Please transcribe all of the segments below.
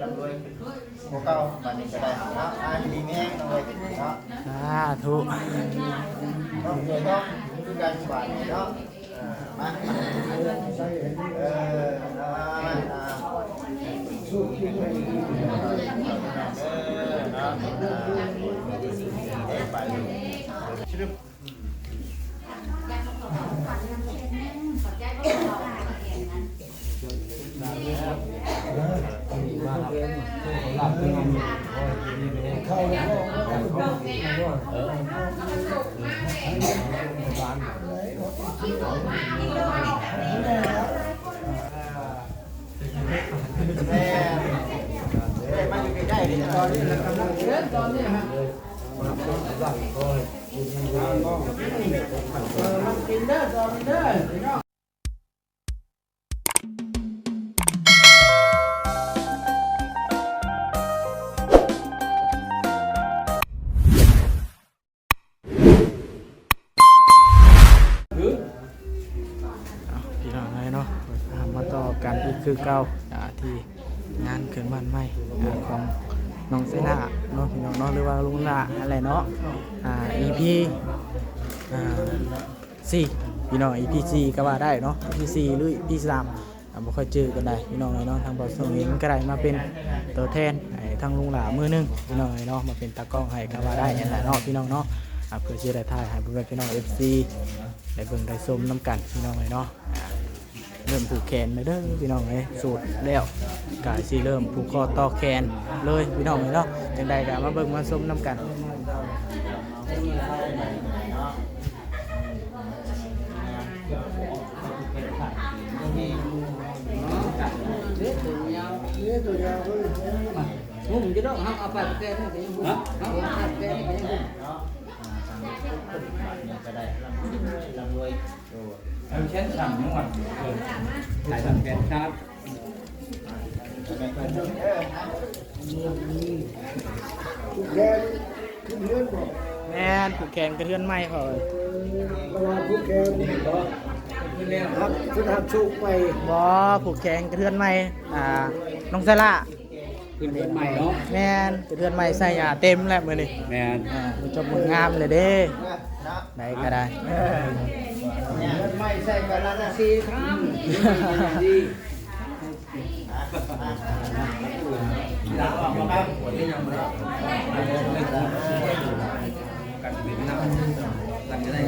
ລຳລວຍກວ່າເກົ່າບາດນີ້ກໍໄດ້ເນາະ. ອ່າ ຢູ່ດີມີແຮງນ້ອງເອີຍເນາະ. ສາທຸ. ນ້ອງເອີຍເນາະ ຄືກັນບາດນີ້ເນາະ. ມາ ເອີ ເນາະ ເນາະ ໄປ. ເອົາ ພີ່ນ້ອງເອີຍເນາະ ເຮົາມາຕໍ່ກັນອີກຄືເກົ່າ ອ່າ ທີ່ງານຂຶ້ນບ້ານໃໝ່ ອ່າ ຂອງນ້ອງໄຊລາເນາະ ພີ່ນ້ອງເນາະ ຫຼືວ່າລຸງຫຼ້າຫັ້ນແຫຼະເນາະ. ອ່າ ອີພີ ອ່າ ສີ່ ພີ່ນ້ອງ ອີພີສີ່ກໍວ່າໄດ້ເນາະ ອີພີສີ່ ຫຼື ອີພີສາມ ອ່າ ບໍ່ຄ່ອຍຈື່ປານໃດ ພີ່ນ້ອງເອີຍເນາະ. ທາງບ່າວສົມເອງກໍໄດ້ມາເປັນຕົວແທນໃຫ້ທາງລຸງຫຼ້າມື້ໜຶ່ງ ພີ່ນ້ອງເອີຍເນາະ ມາເປັນຕາກ້ອງໃຫ້ກໍວ່າໄດ້ຫັ້ນແຫຼະເນາະ ພີ່ນ້ອງເນາະ. ອ່າ ເພື່ອຊິໄດ້ຖ່າຍໃຫ້ພໍ່ແມ່ພີ່ນ້ອງ ເອັຟຊີ ໄດ້ເບິ່ງໄດ້ຊົມນຳກັນ ພີ່ນ້ອງເອີຍເນາະ. ອ່າ ເລີ່ມຜູກແຂນແລ້ວເດີ ພີ່ນ້ອງເອີຍ ສູດແລ້ວ ກະຊິເລີ່ມຜູກຄໍຕໍ່ແຂນເລີຍ ພີ່ນ້ອງເອີຍເນາະ. ຈັ່ງໃດກໍມາເບິ່ງມາຊົມນຳກັນ. ຫຸ້ມຢູ່ດອກ ເຮົາເອົາໄປແຕ່ນີ້ກໍຍັງຫຸ້ມ ເຮົາເອົາໄປແຕ່ນີ້ກໍຍັງຫຸ້ມ. ເອົາແຂນສັ້ນຍວນ ເອີ ໃສ່ສັ້ນແຂນຂາດ. ຜູກແຂນຂຶ້ນເຮືອນບໍ່? ແມ່ນ ຜູກແຂນຂຶ້ນເຮືອນໃໝ່ຂ້ອຍ. ເອີ ລະຫວ່າງຜູກແຂນນີ້ບໍ່? ຮັບ ເພິ່ນຮັບໂຊກໄປ. ບໍ່ ຜູກແຂນຂຶ້ນເຮືອນໃໝ່ ອ່າ ນ້ອງສາລາ. ຂຶ້ນເຮືອນໃໝ່ເນາະ. ແມ່ນ ຂຶ້ນເຮືອນໃໝ່ໃສ່ຫຍ້າເຕັມແລ້ວມື້ນີ້. ແມ່ນ ອ່າ ມີຈົບໝົດງາມເລີຍເດ້. ໄດ້ກໍໄດ້ ເຮືອນໃໝ່ໃສ່ກະລະນະສີຄາມ. ກັນເປັນນຳກັນກໍໄດ້.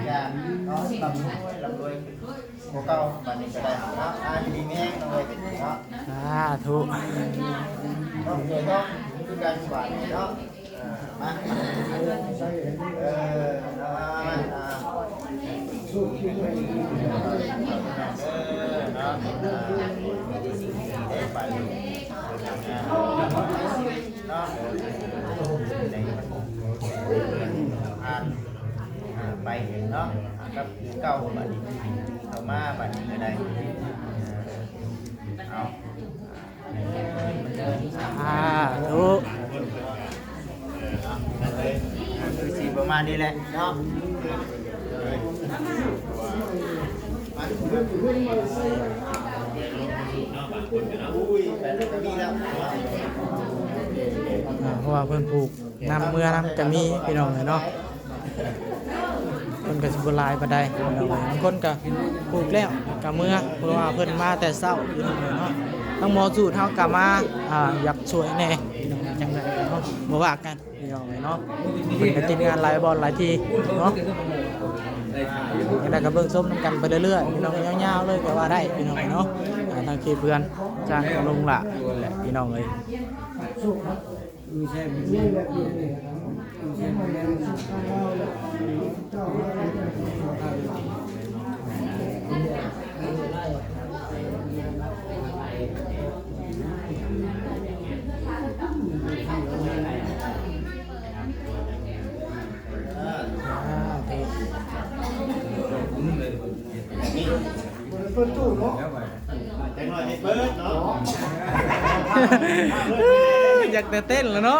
ຢ່າເນາະ ລ່ຳລວຍ ລ່ຳລວຍກວ່າເກົ່າບາດນີ້ກໍໄດ້ເນາະ. ອ່າ ຢູ່ດີມີແຮງນ້ອງເອີຍເນາະ. ສາທຸ. ນ້ອງເອີຍເນາະ ຄືກັນບາດນີ້ເນາະ. ມາ ເອີ ເນາະ ເນາະ ມີແຕ່ສິ່ງດີໆໄດ້ໄປເນາະ. ເນາະ ໃນ ຜ່ານໄປເນາະ ກັບຄືເກົ່າບາດນີ້ ເຂົ້າມາບາດນີ້ກໍໄດ້. ເອົາ ສາທຸ. ຄືຊິປະມານນີ້ແຫຼະເນາະ. ອ່າ ເພາະວ່າເພິ່ນຜູກນຳເມືອນຳກໍມີ ພີ່ນ້ອງເອີຍເນາະ. ເພິ່ນກໍຊິບໍ່ຫຼາຍປານໃດ ພີ່ນ້ອງເອີຍ. ບາງຄົນກໍຜູກແລ້ວກໍເມືອ ເພາະວ່າເພິ່ນມາແຕ່ເຊົ້າ ພີ່ນ້ອງເອີຍເນາະ. ທາງໝໍສູດເຮົາກໍມາ ອ່າ ຢາກຊ່ວຍແດ່ ພີ່ນ້ອງເອີຍ. ຈັ່ງໃດກໍເນາະ ບໍ່ວ່າກັນ ພີ່ນ້ອງເອີຍເນາະ. ເພິ່ນກໍຕິດງານຫຼາຍບ່ອນຫຼາຍທີ່ເນາະ. ຈັ່ງໃດກໍເບິ່ງຊົມນຳກັນໄປເລື້ອຍໆ ພີ່ນ້ອງເອີຍ ຍາວໆເລີຍກໍວ່າໄດ້ ພີ່ນ້ອງເອີຍເນາະ. ອ່າ ທາງຄລິບເພື່ອນຈານຂອງລຸງຫຼ້າແຫຼະ ພີ່ນ້ອງເອີຍ. ເປີດຕູ້ເນາະ ຈັກໜ້ອຍໄດ້ເປີດເນາະ. ຢາກແຕ່ເຕັ້ນແລ້ວເນາະ.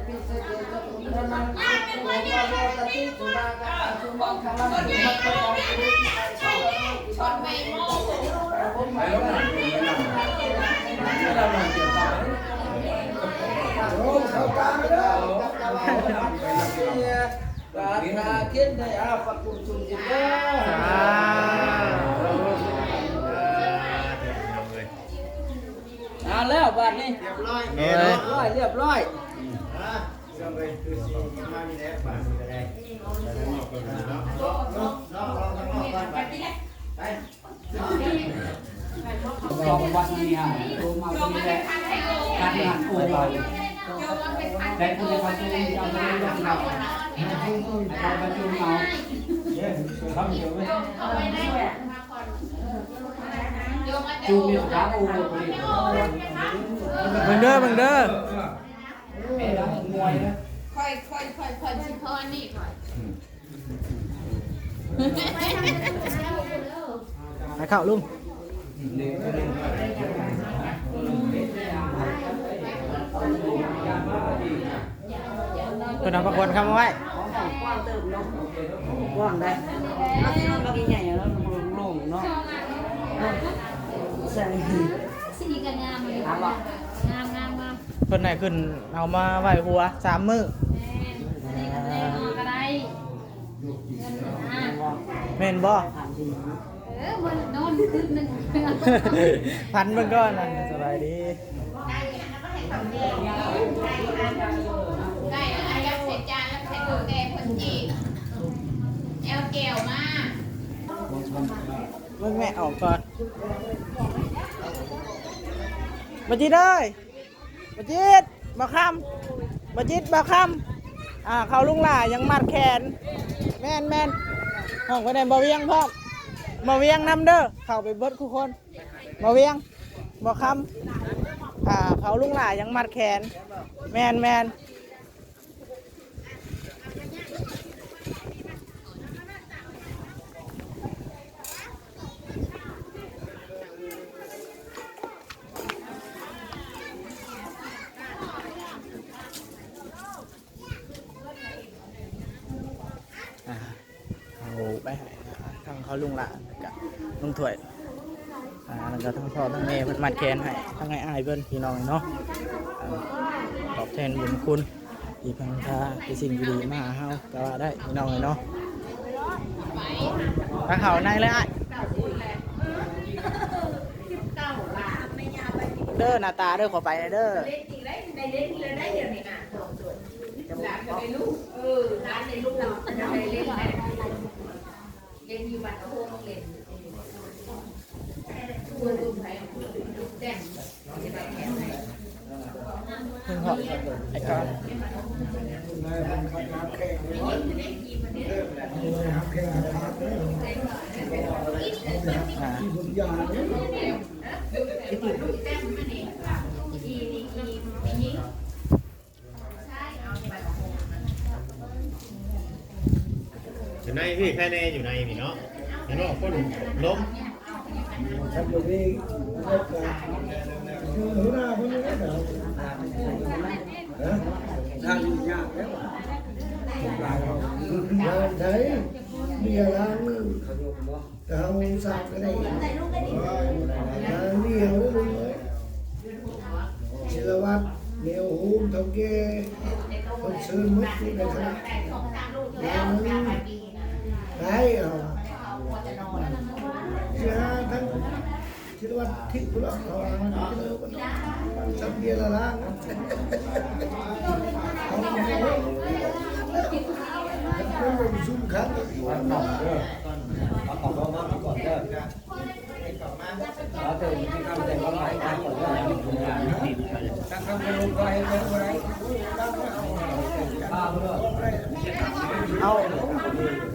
ເອົາແລ້ວບາດນີ້ ຮຽບຮ້ອຍ ຮຽບຮ້ອຍ ຮຽບຮ້ອຍ. ເບິ່ງເດີ ເບິ່ງເດີ. ຂ້ອຍ ຂ້ອຍ ຂ້ອຍ ຂ້ອຍຊິຂໍອັນນີ້ຂ້ອຍ ໃຫ້ເຂົ້າລຸງ ເພິ່ນເອົາພາຂວັນຄຳມາໄວ້ ກວ້າງເຕີບເນາະ ກວ້າງໄດ໋ ເຮົາຊິນອນບັກໃຫຍ່ໆ ແລ້ວໂລ່ງໆເນາະ ໃສ່ ສີກໍງາມເລີຍ ງາມ ງາມ ງາມ ເພິ່ນໃຫ້ຂຶ້ນເອົາມາໄວ້ຫົວສາມມື້ ແມ່ນ ອັນນີ້ກໍໄດ້ ເງິນ ອ່າ ແມ່ນບໍ່? ເອີ ມື້ນອນຄືນໜຶ່ງ ຝັນເບິ່ງກ່ອນ. ສະບາຍດີ ໄກ່ອັນຍັບໃສ່ຈານ ແລ້ວໃສ່ໂຕແກ່ເພິ່ນຈີກ ແອວແກ້ວມາ ເບິ່ງແມ່ອອກກ່ອນ ບໍ່ຈີກເອີຍ. ບໍ່ຈິດ ບໍ່ຄຳ ບໍ່ຈິດ ບໍ່ຄຳ ອ່າ ເຂົາລຸງຫຼ້າຍັງມັດແຂນ ແມ່ນໆ ຫ້ອງໄປແດ່ ບໍ່ວຽງພ້ອມ ບໍ່ວຽງນຳເດີ ເຂົ້າໄປເບິດຄູ່ຄົນ ບໍ່ວຽງ ບໍ່ຄຳ ອ່າ ເຂົາລຸງຫຼ້າຍັງມັດແຂນ ແມ່ນໆ. ອ່າ ເອົາໄປໃຫ້ທາງເຂົາລຸງຫຼ້າ ແລ້ວກະລຸງຖ້ວຍ ອ່າ ແລ້ວກະທາງພໍ່ທາງແມ່ເພິ່ນມັດແຂນໃຫ້ ທາງອ້າຍໆເພິ່ນ ພີ່ນ້ອງເນາະ ອ່າ ຕອບແທນບຸນຄຸນ ທີ່ເພິ່ນພາແຕ່ສິ່ງດີໆມາຫາເຮົາກໍວ່າໄດ້ ພີ່ນ້ອງເອີຍເນາະ. ມາເຂົ້າໃນເລີຍອ້າຍ ເດີ ໜ້າຕາເດີ ຂໍໄປເດີ. ເອີ ຫຼານໃນລູກ ເອີ ຫຼານໃນລູກ ເອີ ເຫຼັ້ນຢູ່ບ້ານໂຮງເຫຼັ້ນ. ເພິ່ນເພາະໄອ້ການ ອ່າ ຢູ່ໃນພີ້ ໃຄແນ່ຢູ່ໃນພີ້ເນາະ ຂ້າງນອກຄົນລົມ ຄັນບໍ່ມີ ຢູ່ຫົວໜ້າເພິ່ນນີ້ແຫຼະ ຫາຢູ່ຍາກແລ້ວ ຫຼາຍເຮົາ ງານໃດ ເມຍລາວ ເຂົາຍົກບໍ່? ແຕ່ເຮົາສາກກໍໄດ້ ເອີ ເນຍ ຊິລະວັດ ແນວໂຮມ ເຖົ້າແກ່ ເພິ່ນເຊີນໝົດ ຢູ່ໃນຄະນະ ແນວໜຶ່ງ ໄດ້ ເອົາ ຊິຫາທັງຊິລະວັດ ທິດພຸ້ນລະ ເຂົາວ່າມັນເຈີມັນ ມັນສຳເບຍລະລາງ ເອົາ ມັນບໍ່ປະຊຸມຄັນ ເອົາ ເອົາ ເອົາ ເອົາ ເອົາ ເອົາ ເອົາ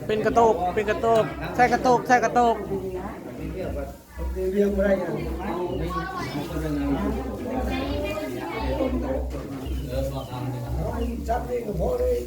ເປັນກະໂຕກ ເປັນກະໂຕກ ໃສ່ກະໂຕກ ໃສ່ກະໂຕກ ຈັບນີ້ກໍພໍເລີຍ.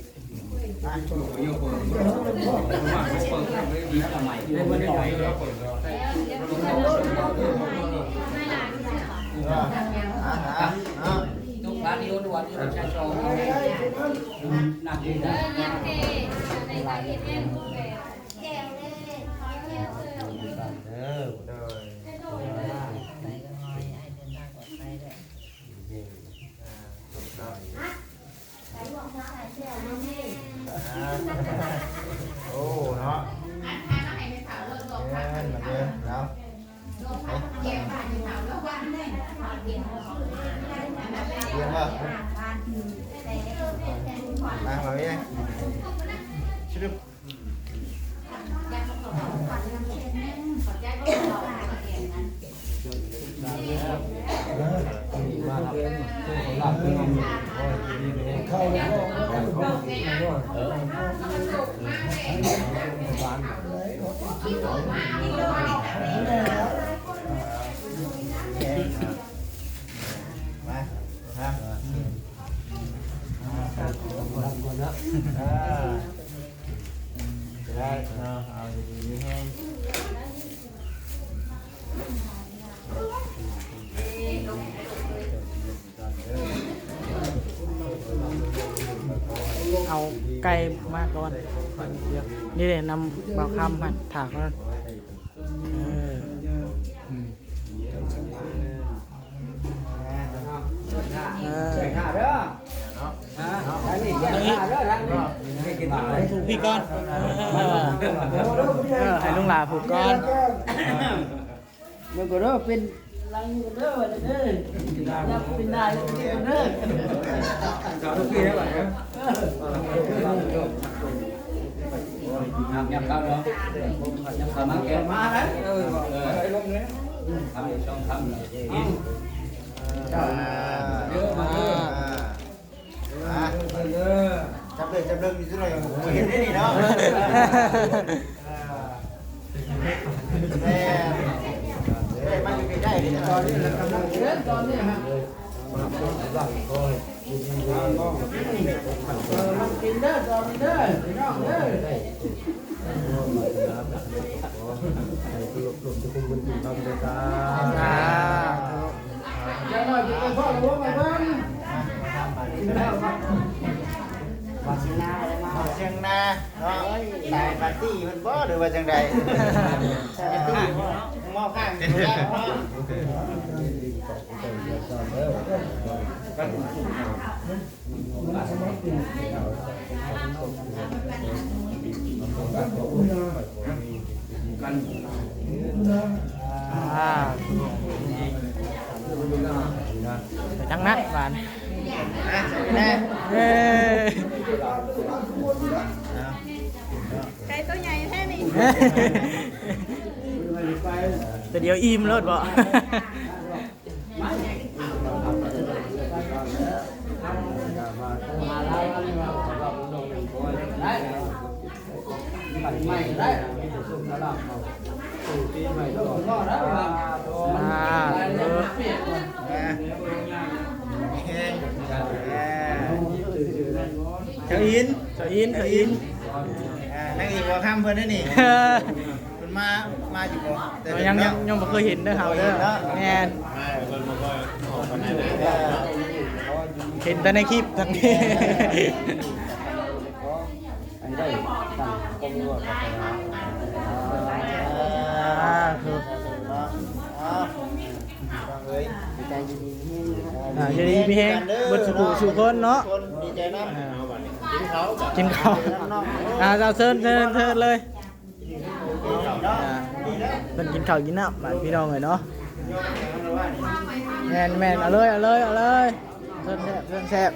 ໂອ້ ເນາະ ແມ່ນ ມາເດີເນາະ ເອີ ເຢັນບໍ່? ມາ ມາເວີຍ ຊຶບ. ມາ ມາ ມາ ໄດ້ເນາະ ເອົາຢູ່ດີມີແຮງ ເອົາໄກ່ມາກ່ອນ ນີ້ເດ້ ນຳບ່າວຄຳຫັ້ນ ຖາກມັນ ເອີ ເອີ ເອີ ເນາະ ທາງນີ້ ທາງນີ້ ທາງນີ້ ໃຫ້ລຸງຫຼ້າຜູກກ່ອນ ເອີ ໃຫ້ລຸງຫຼ້າຜູກກ່ອນ ເອີ ເບິ່ງກ່ອນເດີ ເປັນຫຼັງຢູ່ເດີ ເດີ ເປັນໜ້າຢູ່ເດີ ເອີ ຫຍັບເຂົ້າເນາະ ຫຍັບເຂົ້າມາແກະ ມາແລ້ວ ເອີ ເອີ ທຳອີກສອງຄຳ ເດີ ມາເດີ ອ່າ ຈັບເລີຍ ຈັບເລີຍ ຢູ່ທີ່ໃດບໍ່ເຫັນເດ້ນີ້ເນາະ ເອີ ແມ່ນ ເອີ ມາຢູ່ໃກ້ໆ ນີ້ ຕອນນີ້ລະກຳລັງ ເອີ ຕອນນີ້ຮະ ເອີ ມາກິນເດີ ຕອນນີ້ເດີ ພີ່ນ້ອງເດີ ສາທຸ ຢ່າງໜ້ອຍຊິໄປພໍ້ລະວົງລະເບິ່ງ ວ່າຊິນາ ວ່າຊິນາເນາະ ສາຍປາຕີ້ເພິ່ນບໍ່ ຫຼືວ່າຈັ່ງໃດ ສາຍປາຕີ້ບໍ່ ເມົາຄ້າງຢູ່ແລ້ວເນາະ. ອ່າ ໄປທາງນັ້ນບາດນີ້ ເອີ ໄກ່ໂຕໃຫຍ່ແທ້ນີ້ ໄປ ດຽວອີ່ມໂລດບໍ? ເຈົ້າອິນ ເຈົ້າອິນ ເຈົ້າອິນ ອ່າ ນາງເອກຫົວຄ່ຳເພິ່ນເດ້ນີ້ ເພິ່ນມາ ມາຢູ່ບໍ່? ຍັງ ຍັງ ຍັງບໍ່ເຄີຍເຫັນເດີເຮົາເດີ ບໍ່ເຄີຍເຫັນເນາະ ແມ່ນ ເຫັນແຕ່ໃນຄລິບທັງ ອັນໃດ ຕັ້ງກົມຢູ່ບໍ່? ອ່າ ຄື ເນາະ ເອົາ ເອີຍ ໃຈດີມີແຮງ ອ່າ ຢູ່ດີມີແຮງ ເບິດສູ່ຜູ້ສູ່ຄົນເນາະ ດີໃຈນຳ ອ່າ ກິນເຂົ້າ ກິນເຂົ້າ ອ່າ ເຈົ້າ ເຊີນ ເຊີນ ເຊີນເລີຍ ອ່າ ເພິ່ນກິນເຂົ້າກິນນ້ຳບາດ ພີ່ນ້ອງເອີຍເນາະ ແມ່ນໆ ເອົາເລີຍ ເອົາເລີຍ ເອົາເລີຍ ເຊີນແຊບ ເຊີນແຊບ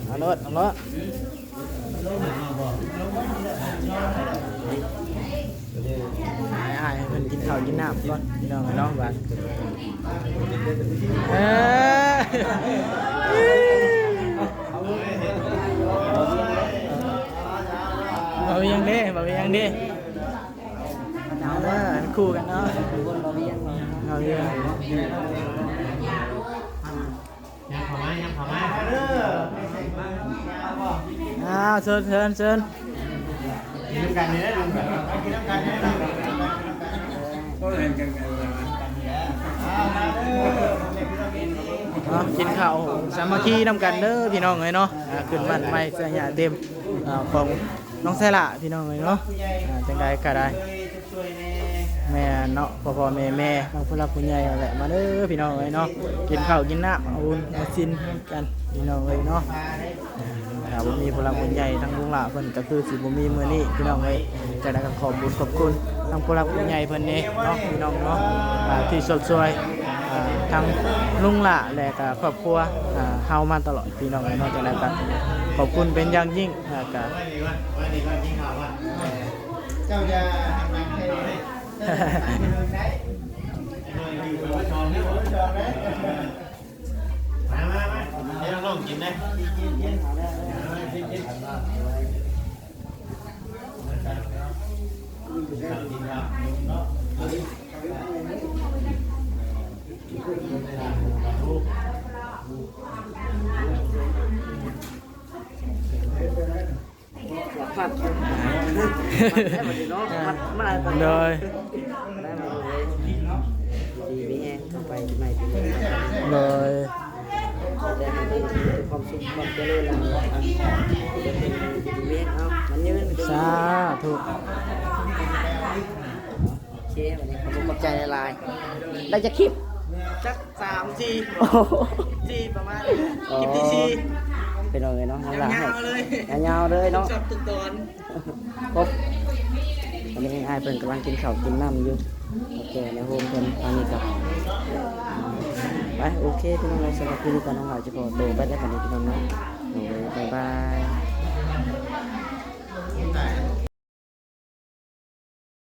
ເອົາໂລດ ເອົາໂລດ ໃຫ້ອ້າຍເພິ່ນກິນເຂົ້າກິນນ້ຳກ່ອນ ພີ່ນ້ອງເນາະ ບາດ ເອີ ບ່າວວຽງເດ້ ບ່າວວຽງເດ້ ເອີ ຄູ່ກັນເນາະ ບ່າວວຽງ ຍັບເຂົ້າມາ ຍັບເຂົ້າມາ ອ້າວ ເຊີນ ເຊີນ ເຊີນ ກິນນຳກັນນີ້ເດີ ກິນນຳກັນນີ້ເດີ ເນາະ ກິນເຂົ້າສາມັກຄີນຳກັນເດີ ພີ່ນ້ອງເອີຍເນາະ ອ່າ ຂຶ້ນບ້ານໃໝ່ເສື້ອຫຍ້າເຕັມ ອ່າ ຂອງນ້ອງໄຊລະ ພີ່ນ້ອງເອີຍເນາະ ອ່າ ຈັ່ງໃດກໍໄດ້ ແມ່ນເນາະ ພໍ່ໆແມ່ໆ ທັງຜູ້ຫຼັກຜູ້ໃຫຍ່ຫັ້ນແຫຼະ ມາເດີພີ່ນ້ອງເອີຍເນາະ ກິນເຂົ້າກິນນ້ຳ ເອົາບຸນເອົາສິນນຳກັນ ພີ່ນ້ອງເອີຍເນາະ ຖ້າບໍ່ມີຜູ້ຫຼັກຜູ້ໃຫຍ່ ທັງລຸງຫຼ້າເພິ່ນກໍຄືຊິບໍ່ມີມື້ນີ້ ພີ່ນ້ອງເອີຍ ຈັ່ງໃດກໍຂອບບຸນຂອບຄຸນ ທັງຜູ້ຫຼັກຜູ້ໃຫຍ່ເພິ່ນເດ້ເນາະ ພີ່ນ້ອງເນາະ ອ່າ ທີ່ຊົມຊ່ວຍ ອ່າ ທັງລຸງຫຼ້າ ແລະກໍຄອບຄົວ ອ່າ ເຮົາມາຕະຫຼອດ ພີ່ນ້ອງເອີຍເນາະ ຈັ່ງໃດກໍຂອບຄຸນເປັນຢ່າງຍິ່ງ ແລ້ວກໍ ເຈົ້າຢ່າ ມາ ມາ ມາ ໃຫ້ນ້ອງໆກິນເດ້ ກິນ ກິນ ກິນ ກິນ ກິນ ກິນ ກິນ ໂດຍ ດີມີແຮງ ເຂົ້າໄປປີໃໝ່ປີໃໝ່ ໂດຍ ແຕ່ໃຫ້ມີຄວາມສຸກຄວາມຈະເລີນ ດີມີແຮງ ເອົາ ມັນຍືນ ສາທຸ ໂອເຄ ວັນນີ້ຂອບໃຈຫຼາຍໆ ໄດ້ຈັກຄລິບ? ຈັກ ສາມ ສີ່ ໂອ້ໂຫ ສີ່ ປະມານ ອໍ ຄລິບທີສີ່ ພີ່ນ້ອງເອີຍເນາະ ຍາວໆເລີຍ ຍາວໆເລີຍເນາະ ຈັບທຸກຕອນ ຄົບ ຕອນນີ້ອ້າຍເພິ່ນກຳລັງກິນເຂົ້າກິນນ້ຳຢູ່ ເຖົ້າແກ່ໃນໂຮມເພິ່ນ ທາງນີ້ກໍ ໄປ ໂອເຄ ພີ່ນ້ອງເອີຍ ສຳລັບຄລິບນີ້ກໍນ້ອງຫຼ້າຈະຂໍໂຕໄປແລ້ວບັດນີ້ ພີ່ນ້ອງເນາະ ໂດຍ ບາຍບາຍ.